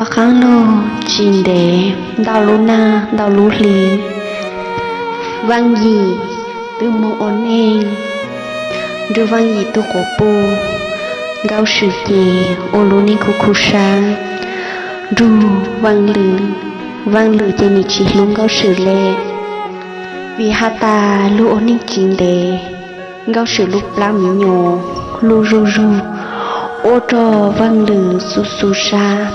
Qab lug tsis ntev ntau lub nag ntau lub hli, Vaaj Yim twb moog ua neej nrug Vaaj Yim tug quas puj. Nkauj Swm ces ua lub neej khuv khuv sab nrug Vaaj Lwm. Vaaj Lwm ces nim tsis hlub Nkauj Swm le, vim has tas lug ua neej tsis ntev, Nkauj Swm lub plaab miv nyuas lug zuj zug, ua rua Vaaj Lwm xu xu sab,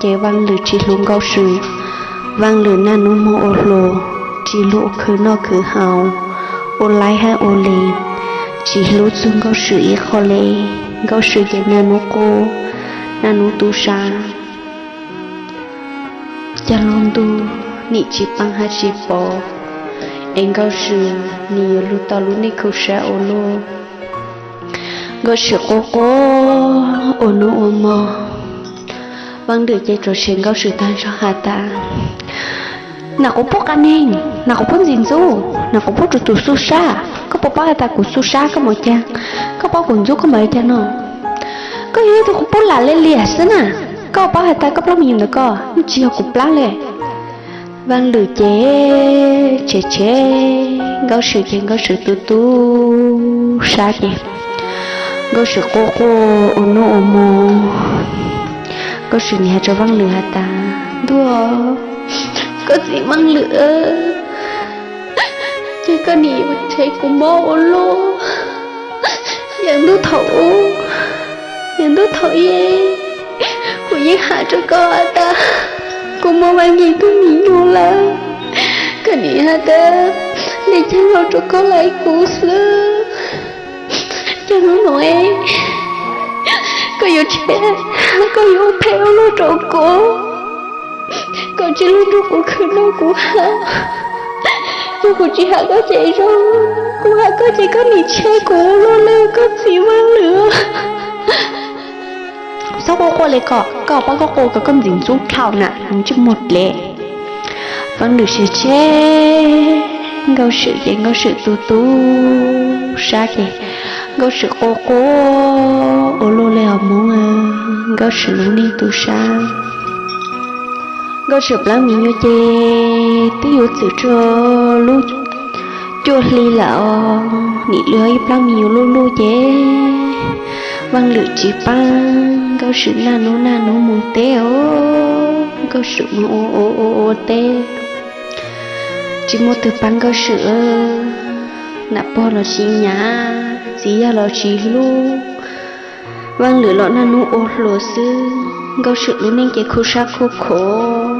ces Vaaj Lwm tsis hlub Nkauj Swm. Vaaj Lwm naj nub moog ua hluas, tsis lug ua khwv noj khwv haus, ua laib hab ua le, tsis hlub txug Nkauj Swm ib qho le. Nkauj Swm ces naj nub quaj, naj nub tu sab. Caag lug ntuj nim tsis paab hab tsis pom, es Nkauj Swm nim yuav lug tau lub neej khuv sab ua luaj. Nkauj Swm quaj quaj ua nub ua mo, Vaaj Lwm ces rua se Nkauj Swm taag nrho has tas, nam quas puab qas neeg, nam quas puab ntxim ntxub, nam quas puab rua tug xu sab, koj puas paub has tas kuv xu sab koj moog caag, koj paub kuv ntxub koj moog caag no, koj yog ib tug quas puab lam le liam xwb na, koj paub has tas koj plaab miv nyuas ntawm koj yeej tsis yog kuv plaab le. Vaaj Lwm ces tshev tshev Nkauj Swm ces Nkauj Swm tu tu sab ces Nkauj Swm quaj quaj ua nub ua mo. Nkauj Swm nim has rua Vaaj Lwm has tas, ntuj, koj txiv Vaaj Lwm, ces koj nim tshev kuv mob ua luaj. Yav ntuj thaum ub, yav ntuj thaum ub, kuv yeej has rua koj has tas kuv moog Vaaj Yim tug miv nyuas lawm, koj nim has tas le caag los rua koj le kuv xwb. Caag nub nuav koj yuav tshev, koj yuav ua phem ua luaj rua kuv, koj tsi lug nrug kuv khwv noj khwv haus. Yog kuv tsis has koj ces zoo, kuv has koj ces koj nim tshev kuv ua luaj le koj txiv Vaaj Lwm. Txhob quaj quaj le koj, koj paub koj quaj koj ntxim ntxub dhau na, ntsej muag dlem. Vaaj Lwm tshev tshev Nkauj Swm ces Nkauj Swm tu tu sab ces Nkauj Swm quaj quaj ua luaj le os moog, Nkauj Swm lub neej tu sab. Nkauj Swm plaab miv nyuas ces twb yuav txwm rua lub cuaj hli lawm os, nim lwj ib plaab miv nyuas luj luj ces Vaaj Lwm tsis paab Nkauj Swm naj nub naj nub moog teb os, Nkauj Swm moog ua ua ua ua teb, tsis muaj twg paab Nkauj Swm, nam pog los tsis nyam, txiv yawg los tsis hlub, Vaaj Lwm los naj nub ua hluas xwb, Nkauj Swm lub neej ces khuv sab khuv khuv.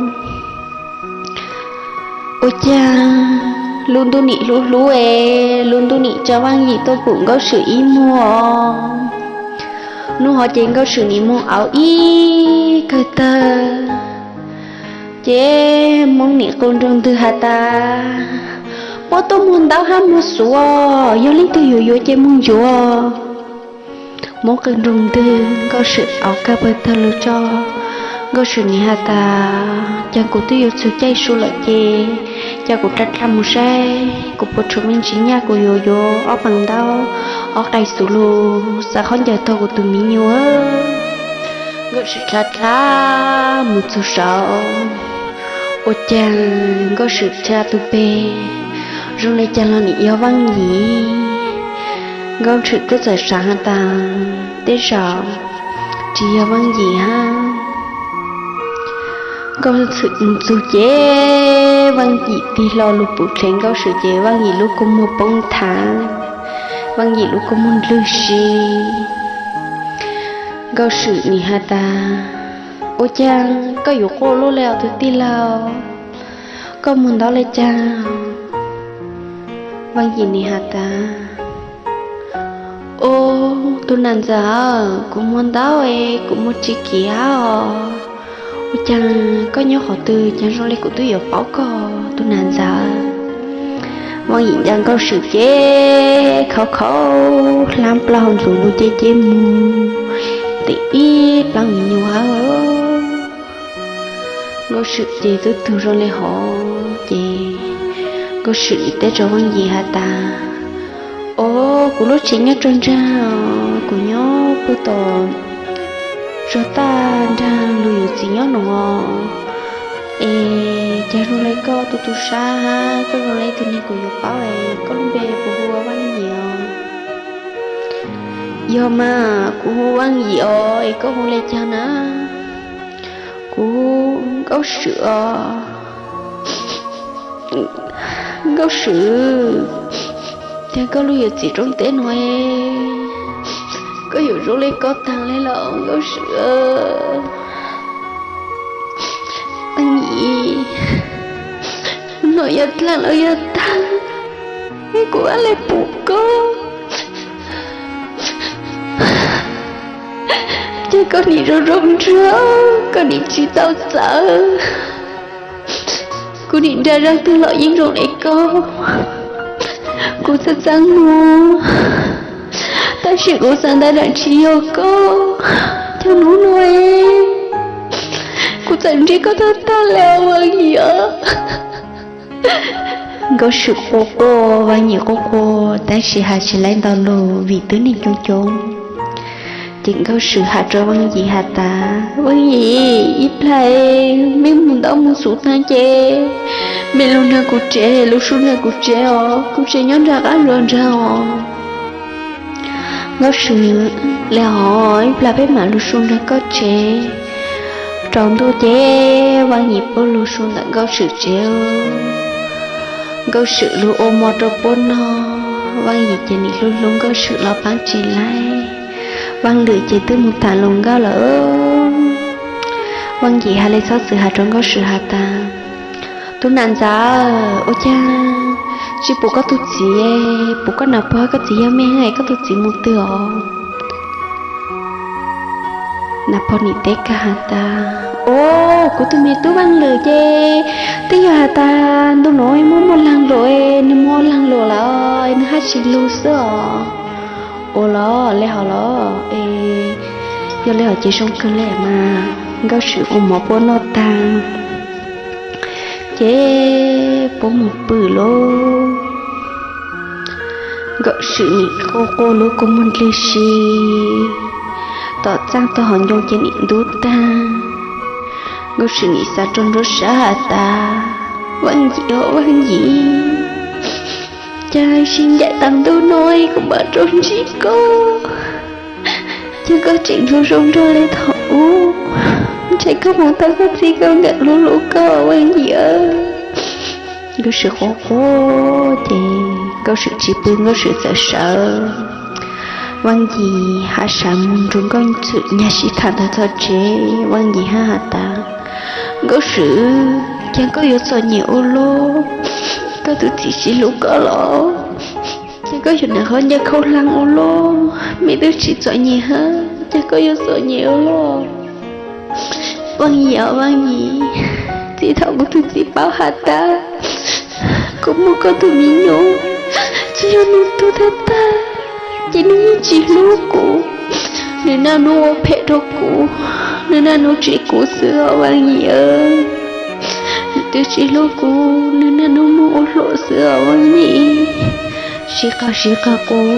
Ua caag lub ntuj nim hlub hlub es lub ntuj nim tso Vaaj Yim tuaj pum Nkauj Swm ib muag os. Nub hov ces Nkauj Swm nim moog auv ib kawg tawg, ces Hmoob nim qw nrug ntwg has tas, muab tuab muag ntaub hab muag xuv, yog leej twg yuav yuav ces moog yuav. Hmoob qw nrug ntwg, Nkauj Swm auv kawg pawg tawg lug tso. Nkauj Swm nim has tas, caag kuv twb yuav txug caij su lawm ces, caag kuv dlha dlha moog saib kuv puas tshuav me ntsis nyaj kuv yuav yuav ob paag ntaub, ob qai xuv lug xaws khaub ncaws taug kuv tug miv nyuas. Nkauj Swm dlha dlha moog txug saud, ua caag Nkauj Swm dlha tug peg, zoo le caag los nim yog Vaaj Yim. Nkauj Swm kuj txawm xaav has tas, tej zaum tsis yog Vaaj Yim hab. Nkauj Swm moog txug ces Vaaj Yim tig hlo lug pum dlhe Nkauj Swm ces Vaaj Yim lub kua muag poob thav, Vaaj Yim lub kua muag ndlwg si. Nkauj Swm nim has tas, ua caag koj yuav quaj luaj le os tug tij laug, koj moog ntaub le caag? Vaaj Yim nim has tas, o, tug nam ntxawm, kuv moog ntaub es kuv moog tsi kiav os. Ua caag koj nyob qhov twg caag zoo le kuv twb yuav paub koj tug nam ntxawm. Vaaj Yim nca Nkauj Swm ces khauv khauv hlab plaub hau ntxuv lug ceb ceb moog, tim ib plaub miv nyuas hab. Nkauj Swm ces twb tug zoo le hov ces Nkauj Swm nim teb rua Vaaj Yim has tas, o, kuv lub tsev nyob rua nraag, kuv nyob puag tom Tsuas tag nrho lug yuav txiv nyob no. Es cas zoo le koj tu tu sab hab koj zoo le ib tug neeg kuv yuav paub es koj lub npe puas hu ua Vaaj Yim os? Yog mas, kuv hu Vaaj Yim os, es koj hu le caag na? Kuv hu Nkauj Swm os. Nkauj Swm, cas koj lug yuav txiv rau teb no, koj yuav zoo le koj taag le los Nkauj Swm? Vaaj Yim, no yog dlaag los yog taag, kuv ua le pum koj. Ces koj nim zoo zoo nraug, koj nim tsis tau txawv. Kuv nim nrag zaj twg los yeej zoo le koj. Kuv txhaj txaj muag, tab sis kuv xaav tas zam tsis yog koj. Cov nub nuav, kuv txawm nrhiav koj tag tag le Vaaj Yim os. Nkauj Swm quaj quaj, Vaaj Yim quaj quaj, tab sis has tsis laib ntau lug vim twb neeg coob coob. Ces Nkauj Swm has rua Vaaj Yim has tas, Vaaj Yim, ib plag mej moog ntaub moog xwm taag ces mej lug nraag kuv tsev, lug su nraag kuv tsev os, kuv tsev nyob nraag qab nruab nraag os. Nkauj Swm, le hov ib plag peb mam lug su nraag koj tsev. Tsaus ntuj ces Vaaj Yim puab lug su ntawm Nkauj Swm tsev. Nkauj Swm lug ua mov rau puab noj, Vaaj Yim ces nim hlub hlub Nkauj Swm los paab tsis laib. Vaaj Lwm ces twb moog tham lus nkauj lawm. Vaaj Yim has le txhob txwm has rua Nkauj Swm has tas, Tub nam ntxawm, ua caag tsis pum koj tug txiv, pum koj nam pog, koj txiv yog mej es koj tug txiv moog twg os? Nam pog nim teb kag has tas, Au, kuv tug me tub Vaaj Lwm ces twb yog has tas ntu nuav muaj muaj laag luam, nwg muaj laag luam lawm nwg hab tsis lug xwb os. Ua los le hov los, yog le hov ces zoo kawg le mas. Nkauj Swm ua mov puab noj taag ces puab moog pw lauj. Nkauj Swm nim quaj quaj lub kua muag ndlwg si, tom txaaj tau hauv ncoo ces nim ntub taag. Nkauj Swm nim xaav rua nruab sab has tas, Vaaj Yim os Vaaj Yim, caag sib ncaim taag ntuj nuav kuv mam rua ntsib koj, caag koj tseem lug zoo nraug le thaum ub, ntshe koj moog tau koj txij koj nkawm hlub hlub koj Vaaj Yim. Nkauj Swm quaj quaj ces Nkauj Swm tsis pw, Nkauj Swm txawm sawv. Vaaj Yim hab sawv moog nrug Nkauj Swm nyag sib tham ntawm txog tsev. Vaaj Yim hab has tas, Nkauj Swm, caag koj yuav txom nyem ua luaj? Koj tug txiv tsis hlub koj los? Caag koj yuav nam qhov ncaws khau hlaag ua luaj? Mej twb tsis txom nyem hab, caag koj yuav txom nyem ua luaj? Vaaj Yim os Vaaj Yim, txij thaum kuv tug txiv paub has tas kuv muaj koj tug me nyuam, tsis yog nwg tug tag tag, ces nwg yeej tsis hlub kuv. Nwg naj nub ua phem rua kuv, nwg naj nub tseg kuv xwb os Vaaj Yim. Nwg twb tsis hlub kuv, nwg naj nub moog ua hluas xwb os Vaaj Yim. Sib qawg sib qawg quaj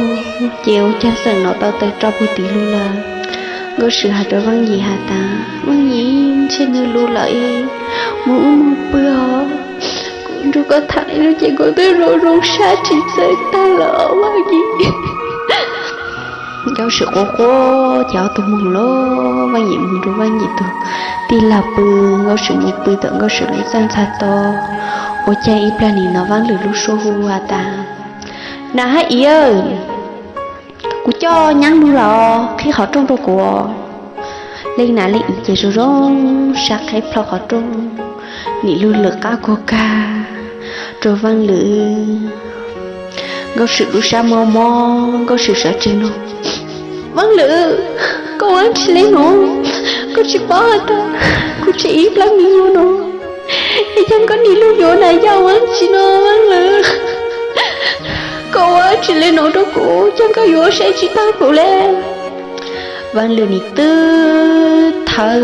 ces ua caag xeem no tau taw rau puag tim lug lawm. Nkauj Swm has rua Vaaj Yim has tas, Vaaj Yim, ntshe nwg lug lawm, moog ub moog pw os. Kuv nrug koj tham le nuav ces kuv twb zoo zoo sab tsis txawj tag lawm Vaaj Yim. Nkauj Swm quaj quaj ces ob tug moog lawm, Vaaj Yim moog nrug Vaaj Yim tug tij laug pw. Nkauj Swm moog pw tom Nkauj Swm lub txaj ntxhag to. Ua caag ib plag nim nov Vaaj Lwm lub suab hu has tas, Nam hab iv, kuv coj nyab lug los qhib qhov rooj rua kuv. Leej nam leej iv ces zoo zoo sab qhib plho qhov rooj, nim lug lwm qab kuag kag rua Vaaj Lwm. Nkauj Swm lub sab mob mob, Nkauj Swm sawv tsees nug, Vaaj Lwm, koj ua dlaab tsi le nuav? Koj tsis paub has tas kuv tseg ib plab me nyuam nuav, es caag koj nim lug yuav nam yau ua dlaab tsi nuav Vaaj Lwm? Koj ua dlaab tsi le nuav rua kuv, caag koj yuav saib tsis taug kuv le? Vaaj Lwm nim twb thawb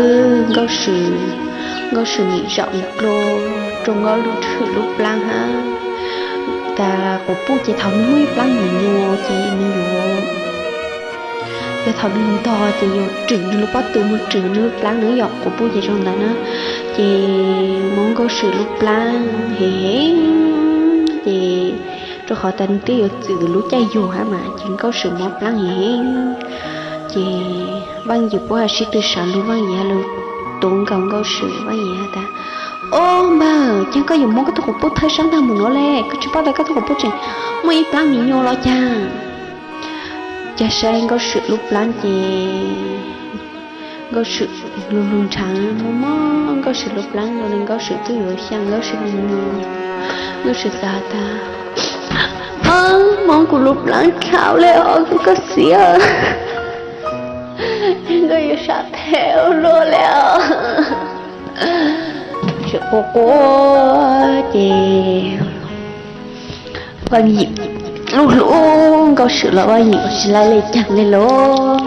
Nkauj Swm, Nkauj Swm nim zaum dlua rua Nkauj Lwm lub plab hab tas quas puj ces thaum nwg muaj ib plab me nyuam ces nwg yuav Yog thaum nws ntog ces yus rwm nws lub pob tw mus rwm nws lub plab no yom, quas puj ces zoo ntawd na. Ces muab Nkauj Swm lub plab heev heev ces, rau qhov tias nws twb yuav txwm lub caij yug hab mas, ces Nkauj Swm mob plab heev heev. Ces Vaaj Yim puab hab sib tw sav lug, Vaaj Yim hab lug tuav nkaus Nkauj Swm, Vaaj Yim has tas, Ob npawg, caag koj yuav muab koj tug quas puj thawb sab ntag mus no le, koj tsi paub tas koj tug quas puj tseem muaj ib plab me nyuam los caag? Caag saib Nkauj Swm lub plab ces Nkauj Swm lug lug nrhav, mob mob Nkauj Swm lub plab no le, Nkauj Swm twb yuav xyaa Nkauj Swm me nyuam. Nkauj Swm txawm has tas, Mob kuv lub plab dlhau le os kuv koj txiv, koj yuav sam phem ua luaj le os. Tsi quaj quaj ces Vaaj Yim lub hlub Nkauj Swm los Vaaj Yim tsi laib le caag le los.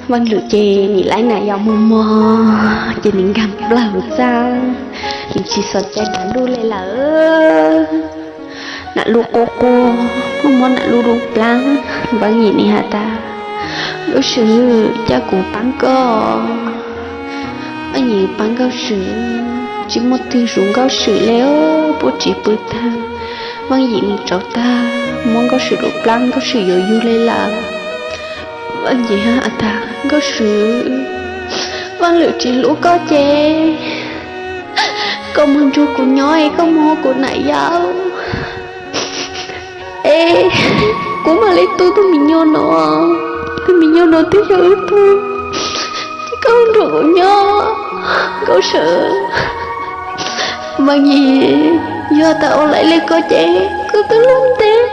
Vaaj Lwm ces nim laib Nam Yau mog mog ces nim nkaag plawg huv txaj, nim tsi xav cai Nam Luj le lawm. Nam Luj quaj quaj, mob mob Nam Luj lub plab. Vaaj Yim nim has tas, Nkauj Swm, ca kuv paab koj. Vaaj Yim paab Nkauj Swm, tsi muaj twg zuv Nkauj Swm le, puab tsi pw tag. Vaaj Yim nim rauv tag, muab Nkauj Swm lub plab, Nkauj Swm yuav yug le lawm. Vaaj Yim has tas, Nkauj Swm, Vaaj Lwm tsi hlub koj ces koj moog nrug kuv nyob es koj moog ua kuv nam yau es kuv mam le tu tug me nyuam no. Tug me nyuam no twb yog wb tug, ces koj nrug kuv nyob, Nkauj Swm. Vaaj Yim, yog tas ua laib le koj ces kuv tug lub ntev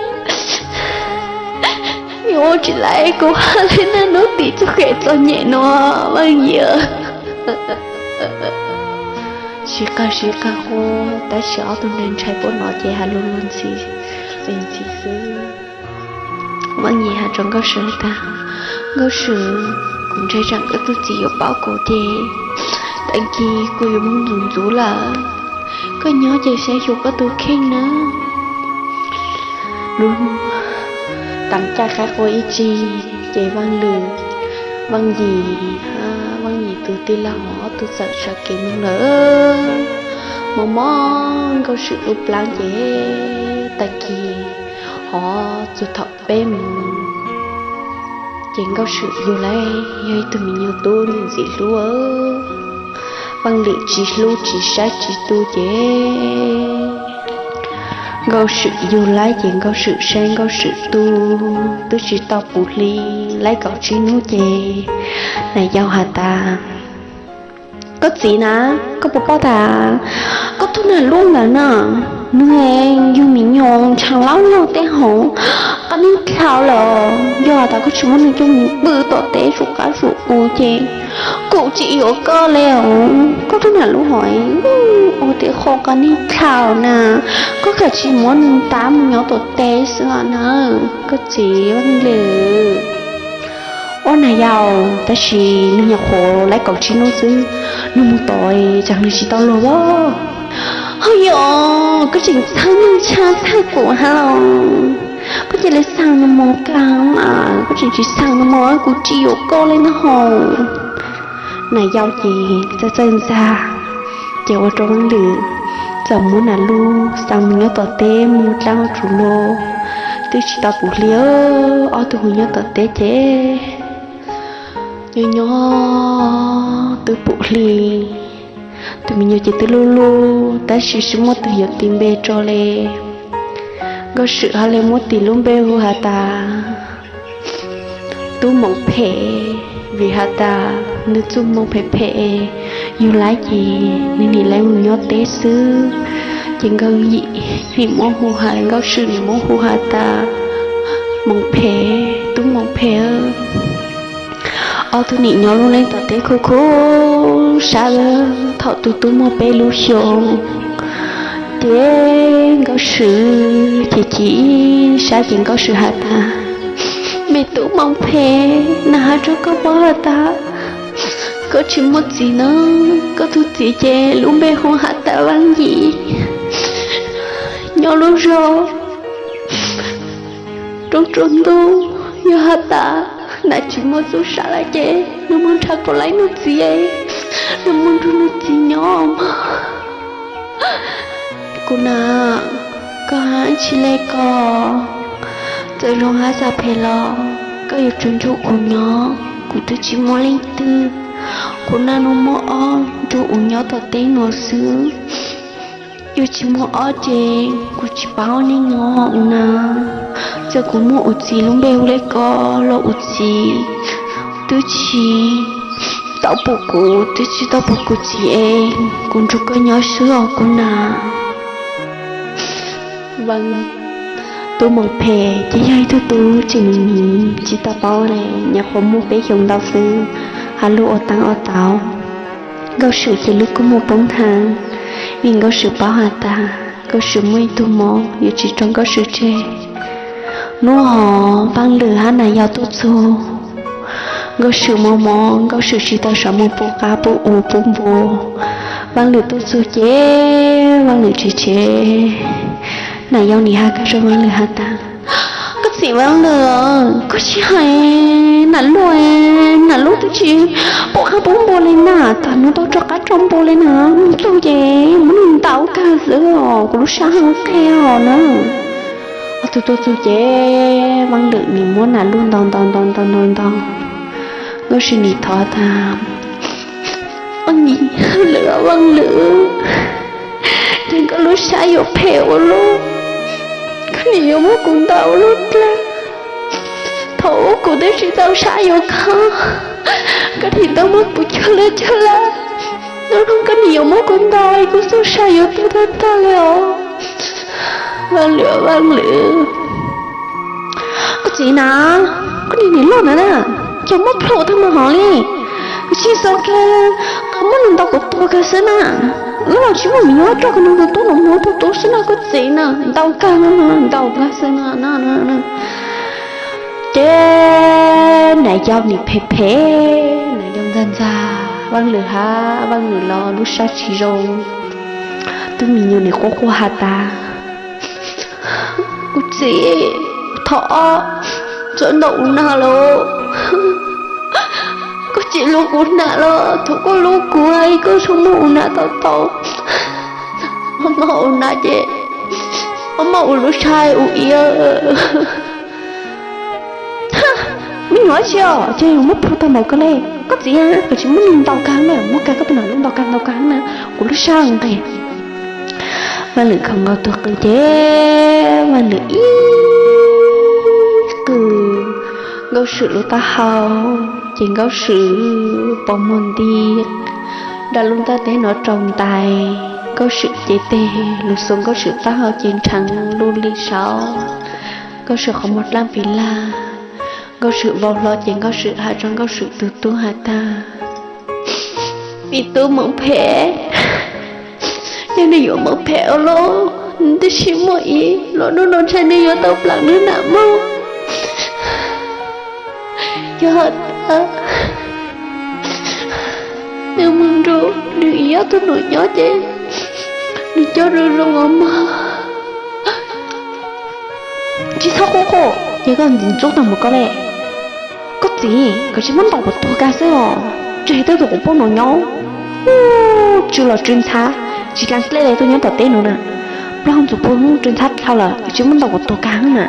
yuav ua tsi laib, kuv has le naj nub tim txuj kev txom nyem no, Vaaj Yim. Sib qawg sib qawg quaj, tab sis ob tug ntshai puab no ces has lug lug ntxhi, ntxhi xwb. Vaaj Yim has rua Nkauj Swm tas, Nkauj Swm, kuv ntshai tsam koj tug txiv yuav paub kuv ces tag kis kuv yuav moog ntxuv ntxuv lawm. Koj nyob ces saib xyuas koj tug kheej nawb. Lub taam caij qaib qua ib tsig ces Vaaj Lwm, Vaaj Yim, Vaaj Yim tug tij laug ob tug txawm sawv kev moog lawm. Mob mob Nkauj Swm lub plab ces tag kis hov txug thaum peb moos ces Nkauj Swm yug lawm, yog ib tug me nyuam tub ntxim hlub. Vaaj Lwm tsi hlub tsi saib tsi tu ces Nkauj Swm yug lawm ces Nkauj Swm saib Nkauj Swm tu, twb tsi tau puv hli, laib kaum tsib nub ces nam yau has tas, Koj txiv na, koj puas paub tas koj tug nam lub ntawd na, nwg yug me nyuam ntshav laub lug tej hov, qab neeg dlhau lawm. Yog tas koj tsi muab nwg coj moog pw tom teb zuj qab zuj u ces kuv tsi yuav koj le os. Koj tug nam lub hov ua tej qhov qab neeg dlhau na, koj kav tsi muab nwg ntaab moog nyob tom teb xwb na, koj txiv Vaaj Lwm. Ua nam yau, tab sis nwg nyuam qhuav laib kaum tsib nub xwb, nwg moog tom tsaam nwg tsi tau luag as. Ho yog koj tseem txhawj nwg tshaj txhawj kuv hab los, koj cia li xaa nwg moog kag mas, koj tseem tsi xaa nwg moog kuv tsi yuav koj le na ho. Nam yau ces txawj txawj ntxag, ces ua rua Vaaj Lwm txawm muab nam lub xaa moog nyob tom teb moog dlaab tsuv lug. Twb tsi tau puv hli, ob tug hu nyob tom teb ces nyob nyob twb puv hli, tus me nyuam ces twb lub lub tab sis tsi muaj tug yuav tis npe rua le. Nkauj Swm hab le muab tis lub npe hu has tas Tub Moos Phem, vim has tas nwg txuj moo phem phem, yug lawm ces nwg nim lawv moog nyob teb xwb. Ces Nkauj Yim nim muab hu has, Nkauj Swm nim muab hu has tas Moos Phem, Tub Moos Phem. Ob tug nim nyob lub neej tom teb khuv khuv sab, thaum tug tub muaj peb lub xyoo. Ces Nkauj Swm ces chim sab ces Nkauj Swm has tas, Me tub Moos Phem, nam has rua koj paub has tas koj tsi muaj txiv na, koj tug txiv ces lub npe hu has tas Vaaj Yim. Nyob lub zog roob tsua ntuj, Yog has tas nam tsis muaj txuj sa lawm ces nws mus nrhav kom laib nws txiv, nws mus nrug nws txiv nyob mog. Kuv nam, koj hab tsis le ko, txawm zoo hab xav phem los koj yuav tsum nrug kuv nyob, kuv twb tsis muaj leej twg. Kuv nam nus muaj ob nrug kuv nyob tom teb nuav xwb. Yog tsis muaj ob ces kuv tsis paub nej nyob ua na. Txawm kuv muaj kuv txiv lub npe hu le ko los kuv txiv twb tsis tau pum kuv, twb tsis tau pum kuv txiv es kuv nrug koj nyob xwb os kuv nam. Tub Moos Phem ces yog ib tug tub tseem me me tsis tau paub le, nyuam qhuav muaj peb xyoos ntau xwb, has lug ua taab ua tau. Nkauj Swm ces lub kua muag poob nthav, vim Nkauj Swm paub has tas Nkauj Swm muaj ib tug mob yuav tsis tso Nkauj Swm tseg. Nub hov Vaaj Lwm hab Nam Yau tuaj txug, Nkauj Swm mob mob, Nkauj Swm tsis tau sawv mus pub qab pub u pub npua. Vaaj Lwm tuaj txug ces Vaaj Lwm tseg tseg, Nam Yau nim has kag rau Vaaj Lwm has tas, koj txiv Vaaj Lwm, koj tsis hais Nam Luj, Nam Luj twb tsis pub qab pub npua li na, tam nub tau tso qab tso npua li na, nws tuag ces muab nws ntaus kag xwb os, kuv lub sab heev qeg os na. Ob tug tuaj txug ces Vaaj Lwm nim muab Nam Luj ntaus ntaus ntaus ntaus ntaus ntaus. Nkauj Swm nim thov tas, Vaaj Lwm, Vaaj Lwm, ces koj lub sab yuav phem ua luaj, koj nim yuav muab kuv ntaus ua luaj dlaab. Thaum ub kuv twb tsis tau sab yuav koj, koj nim tau muab kuv cuag lawv cuag lawv, nub no koj nim yuav muab kuv ntaus es kuv txuj sa yuav tuag tag tag li os. Vaaj Lwm, Vaaj Lwm, koj txiv na, koj niag niam loj ntawd na, ces muab plhum tag mus hov li. Kuv tsis xav kag, qhov muab nws ntaus kuv tuag kag xwb na. Wb los tsis muaj me nyuam roj kag, nws tus tub nus muab tus tub xwb na koj txiv na, ntaus kag, ntaus kag xwb na. Ces Nam Yau nim phem phem, Nam Yau ntxag ntxag, Vaaj Lwm hab Vaaj Lwm los lub sab tsis zoo. Tub me nyuam nim quaj quaj has tas, kuv txiv, thov ob txhob ntaus kuv nam lawm. Koj tsis hlub kuv nam los thov koj hlub kuv, koj tsuas muab kuv nam tau tau, muab kuv nam ces muab kuv lub sab ua ib. Me nyuam tsi os, ces yus muab plhu tag npaum ko le. Koj txiv, koj tsis muab nws ntaus kag na, muab kag koj tus nam lub ntaus kag ntaus kag na, kuv lub sab nqes. Vaaj Lwm khaus nkaus tus qws ces Vaaj Lwm ib qws Nkauj Swm lub taub hau, ces Nkauj Swm pob muag nti nram lub ntaj teb no rau ntais. Nkauj Swm cev tes lug xuas Nkauj Swm taub hau ces nrheev lug li saud. Nkauj Swm qhov muag dlaab pis laj. Nkauj Swm vau hlo ces Nkauj Swm has rau Nkauj Swm tus tub has tas, me tub Moos Phem, yog nws yuav Moos Phem ua luaj, nws twb tsis muaj ib los hnub no ntshe nws yuav tau plam nws nam mog. Yog has tas nws mus nrug nws ib ob tug nus nyob ces nws coj zoo zoo os mog. Tsis txhob quaj quaj, ces koj ntxub tag npaum ko le. Koj txiv, koj tsis muab ntaus kuv tuag kag xwb os, tseg tej tus quas puj nus nyob, tsw los tsw ntxhab, tsis dlaa dlej le tuaj nyob tom teb no na. Plaub hau ntxuag puag ntxhab dlhau lawm, tsis muab ntaus kuv tuag kag na.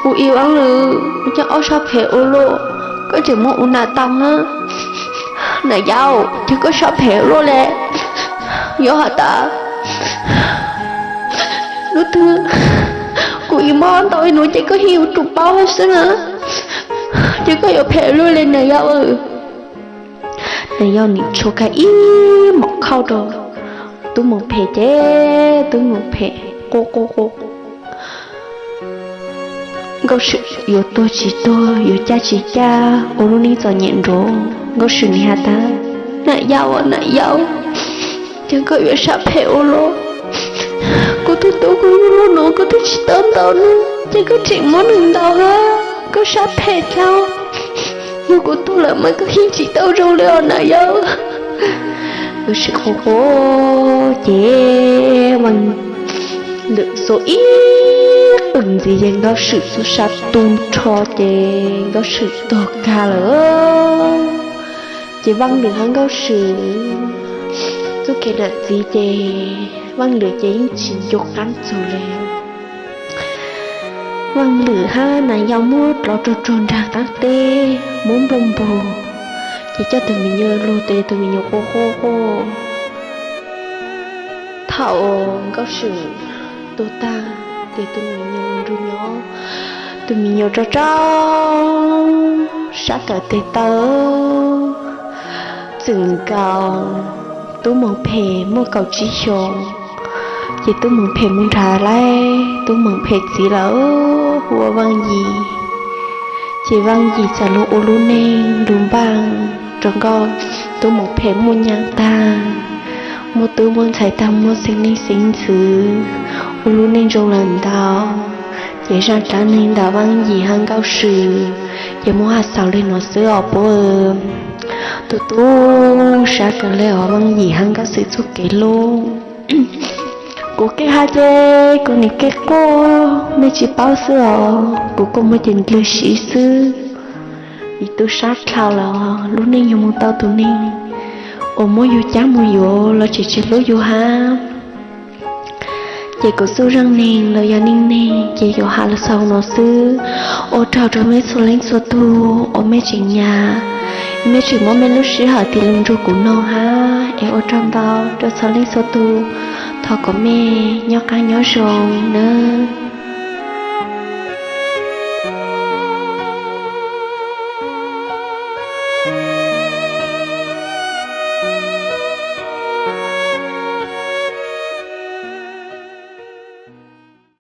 Ua ib Vaaj Lwm, koj ob sab phem ua luaj, koj tseem muab kuv nam tau na. Nam Yau, ces koj sab phem ua luaj le. Yog has tas hnub twg kuv ib mob ntau ib nus ces koj yeej yuav tsum paub xwb na. Ces koj yuav phem luaj li Nam Yau. Nam Yau nim tshua kag ib mom khauj rau Tub Moos Phem ces Tub Moos Phem quaj quaj quaj. Nkauj Swm yuav tuag tsis tuag, yuav caj tsis caj, ua lub neej txom nyem nruav, Nkauj Swm nim has tas, Nam Yau, Nam Yau, ces koj yuav sab phem ua luaj. Kuv tus tub kuv yuav luaj nuav kuv twb tsis tau ntaus nws, ces koj tseem muab nws ntaus hab, koj sab phem dlhau. Yog kuv tuag lawm mas koj yeej tsis tau zoo li os Nam Yau. Nkauj Swm quaj quaj ces Vaaj Lwm xuas ib qws txiv ces Nkauj Swm txoj sia tu nrho ces Nkauj Swm tuag kag lawm. Ces Vaj Lwm hab Nkauj Swm txuj kev nam txiv ces Vaj Lwm ces yeej tsis nco qab txug le. Vaj Lwm hab Nas Yau muab dlov rua rua nraag qaab teb, muab nplooj npug, ces coj tug mi nyuas lug tes tug mi nyuas quaj quaj quaj. Thaum Nkauj Swm tuag tag ces tug mi nyuas nrug nyob, tug mi nyuas rau rau sab kawm teg taw, txwm nkaus tub moog phem muaj kaum tsib xyoos, ces tub moog phem moog nrhav lawm tub moog phem txiv lawm, hu ua Vaaj Yim. Ces Vaaj Yim txawm lug ua lub neej lug npaaj rua nkauj, tub moog phem muaj nyaab tag, muaj tub muaj ntxhais tag, muaj xeeb leej xeeb ntxwv, ua lub neej zoo lawm ntau. Ces zaaj dlaab neeg ntawm Vaaj Yim hab Nkauj Swm ces muab has xaus le nuav xwb os puab. Tug tub sab kawg le os Vaaj Yim hab Nkauj Swm txuj kev hlub. Kuv kev has ces kuv nim kev quaj, mej tsis paub xwb os, kuv kuj muaj cov dlwg siv xwb. Ib tug sab dlhau lawm, lub neej yug moog tau tug neeg uas muab yug cab moog yuav los tseem tsis hlub yug hab. Ces kuv txuj zeej neeg los yog neej neeg ces yuav has los xaus nuav xwb. Ua tsaug rua mej txhua leej txhua tug uas mej tseem nyam, mej tseem muab mej lub sij hawm tig lug nrug kuv noog hab, es ua tsaug ntau rua txhua leej txhua tug. Thov kom mej nyob qab nyob zoo nawb.